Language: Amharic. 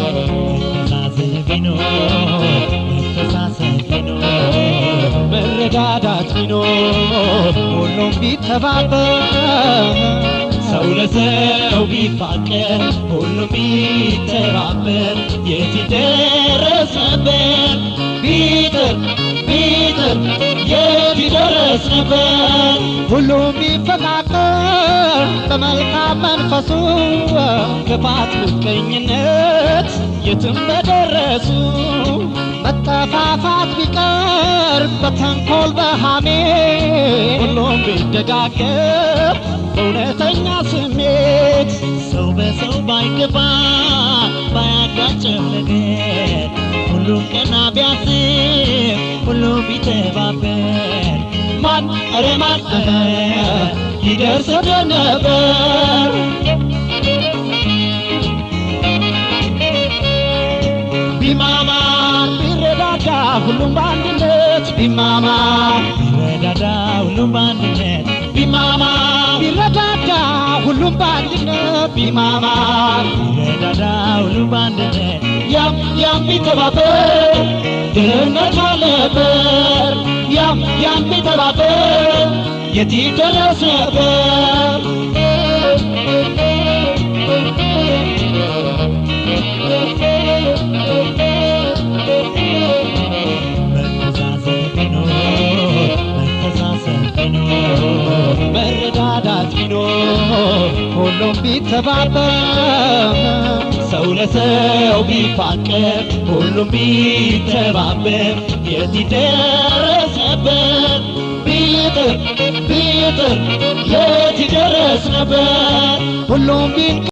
መተዛዘን ቢኖር፣ መተሳሰብ ቢኖር፣ መረዳዳት ቢኖር፣ ሁሉም ቢተባበር፣ ሰው ለሰው ቢፋቀር፣ ሁሉም ቢተባበር የት ይደረስ ነበር? ቢጥር ቢጥር የት ይደረስ ነበር? ሁሉም ቢፈቃቀር በመልካም መንፈሱ፣ ክፋት፣ ምቀኝነት የትም በደረሱ፣ መጠፋፋት ቢቀር በተንኮል በሐሜት፣ ሁሉም ቢደጋገፍ በእውነተኛ ስሜት፣ ሰው በሰው ባይገባ ባያጋጭም ነገር፣ ሁሉም ቀና ቢያስብ፣ ሁሉም ቢተባበር፣ ማን ኧረ ማን ይደርስ ነበር? ቢማማር ቢረዳዳ ሁሉም በአንድነት፣ ቢማማር ቢረዳዳ ሁሉም በአንድነት፣ ቢማማር ቢረዳዳ ሁሉም በአንድነት፣ ቢማማር ቢረዳዳ ሁሉም በአንድነት፣ ያም ያም ቢተባበር ድህነት አልነበር። ያም ያም ቢተባበር የት ይደረስ ነበር? መተዛዘን ቢኖር፣ መተሳሰብ ቢኖር፣ መረዳዳት ቢኖር፣ ሁሉም ቢተባበር፣ ሰው ለሰው ቢፋቀር፣ ሁሉም ቢተባበር የት ይደረስ ነበር? ቢጥር ቢጥር የት ይደረስ ነበር? ሁሉም ቢንቀ